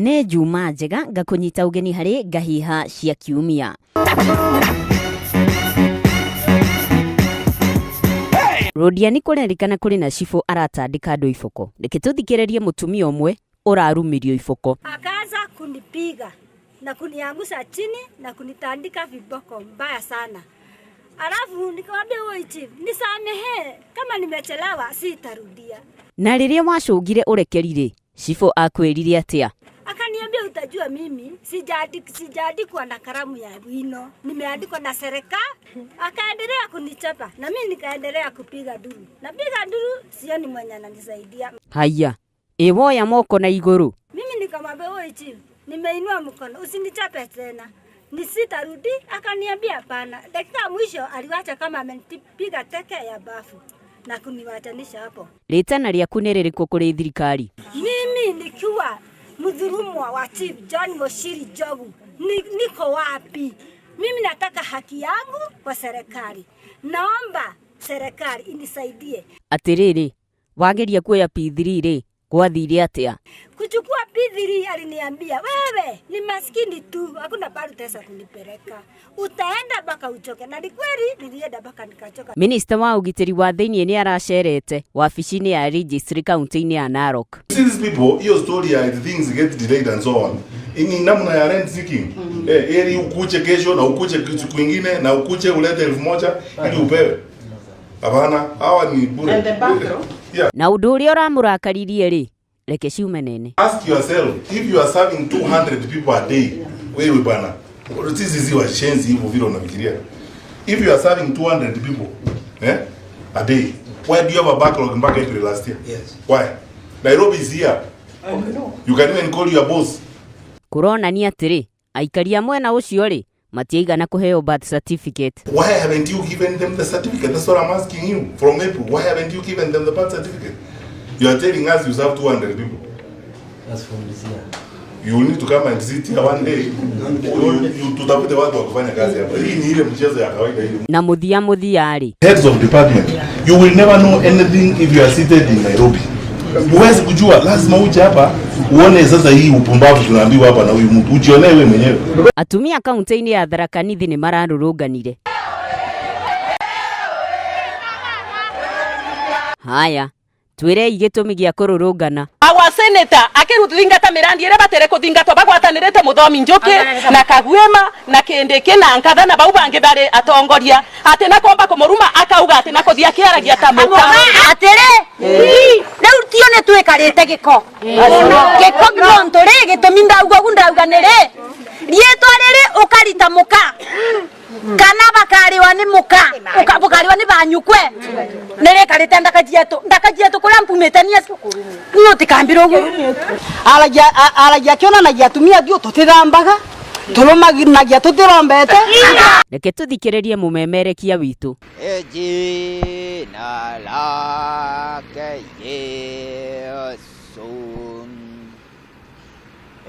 Nĩ Juma njega ngakũnyita ũgeni harĩ Ngahiha cia Kiumia. Rodiani kũrerĩkana kũrĩ na cibũ aratandĩka andũ iboko. Reke tũthikĩrĩrie mũtumia ũmwe ũrarumirio iboko. Akaanza kunipiga na kuniangusha chini na kunitandika viboko mbaya sana. Alafu nikamwambia huyo chief, nisamehe kama nimechelewa, sitarudia. Na rĩrĩa wacũngire ũrekeri-rĩ, cibũ akwĩrire atĩa? Akaniambia utajua mimi sijaandikwa na kalamu ya wino, nimeandikwa na serikali. Akaendelea kunichapa na mimi nikaendelea kupiga nduru, napiga nduru, sioni mwenye ananisaidia. Haiya, ĩ woya moko na igũrũ. Mimi nikamwambia wewe chief, nimeinua mkono, usinichape tena, nisitarudi. Akaniambia hapana. Dakika ya mwisho aliwacha kama amenipiga teke ya bafu na kuniwachanisha hapo. Rĩtana rĩaku nĩ rĩrĩkũ kũrĩ thirikari? Mimi nikiwa mdhulumwa wa Chief John Muchiri Njogu, niko wapi? Mimi nataka haki yangu kwa serikali. Naomba serikali inisaidie. Atĩrĩrĩ, wageria kuoya P3 rĩ, gwathire atĩa? Kuchukua P3 aliniambia wewe ni maskini tu, hakuna pahali utaweza kunipeleka, utaenda mpaka uchoke. Na ni kweli nilienda mpaka nikachoka. Minista wa ũgitĩri wa thĩinĩ nĩ aracerete wabici-inĩ ya registry kaunti-inĩ ya Narok. See these people, hiyo story ya things get delayed and so on. Ni namna ya rent seeking. Ili ukuje kesho na ukuje siku ingine na ukuje ulete 1000 ili upewe. Hapana, hawa ni bure. And the background? Yeah. Na ũndũ ũrĩa ũramũrakaririe rĩ, reke ciume nene. Ask yourself if you are serving 200 people a day. Wewe bwana, sisi si washenzi hivyo vile unafikiria. If you are serving 200 people, a day, why do you have a backlog mpaka April last year? Yes. Why? Nairobi is here. I know. You can even call your boss. Kũronania atĩrĩ, aikari a mwena ũcio rĩ, matiaigana kũheo birth certificate. Why haven't you given them the certificate? That's what I'm asking you. From April, why haven't you given them the birth certificate? You are telling us you serve 200 people. That's from this year. You will need to come and sit here one day. Tutafute watu wa kufanya kazi hapa. Hii ni ile mchezo ya kawaida hii. Na mũthia mũthia rĩ. Heads of department, you will never know anything if you are seated in Nairobi. Huwezi kujua, lazima uje hapa uone sasa hii upumbavu tunaambiwa hapa na huyu mtu. Ujionee wewe mwenyewe. Atumia kaunti-inĩ ya Tharaka Nithi nĩ mararũrũnganire. Haya, twĩrei gĩtũmi gĩa kũrũrũngana. Our senator akĩruthingata mĩrandi ĩrĩa batere kũthingatwo bagwatanĩrĩte Mũthomi Njũkĩ na Kaguĩma na Kĩndĩkĩ na Nkatha na bau bangĩ barĩ atongoria atĩ na komba kũmũruma akauga atĩ na kũthiĩ akĩaragia ta mũka. Atĩrĩ, rĩu tio nĩ twĩkarĩte gĩko. Gĩko nontu rĩ, gĩtũmi ndauga ũguo ndauga nĩ rĩ, rĩtwa rĩrĩ ũkarita mũka kana bakariwa nĩ mũka, bukariwa nĩ banyukwe. Nĩ rĩkarĩte ndaka cietũ, ndaka cietũ kũrĩa mpumĩte niĩ niĩ ũtikambire ũguo. Aragia akĩonanagia atumia thiũ tũtithambaga, tũrũmaginagia tũtirombete. Reke tũthikĩrĩrie mũmemerekia witũ. Jina lake Yesu.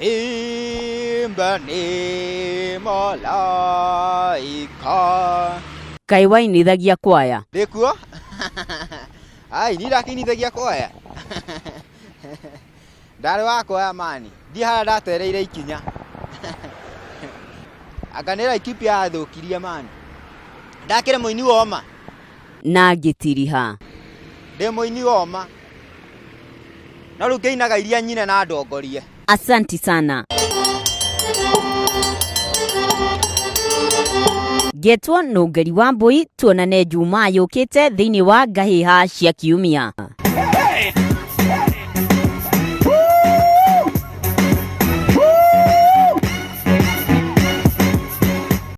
Imba ni malaika. Kaĩ wainithagia kwaya? Ndĩkuo? Ai, ni ndakinithagia kwaya. Ndarĩ wa kwaya mani. Ndiĩ harĩa ndatereire ikinya. Anga nĩ Laikipia yathũkirie mani. Ndakĩrĩ mũini woma. Na ngĩtiriha. Ndĩ mũini woma. No rĩu ngĩinaga iria nyine na ndongorie. Asanti sana. Ngetwo Nũngeri wa Mbũi, tuonane Jumaa yũkĩte thĩinĩ wa Ngahĩha cia Kiumia.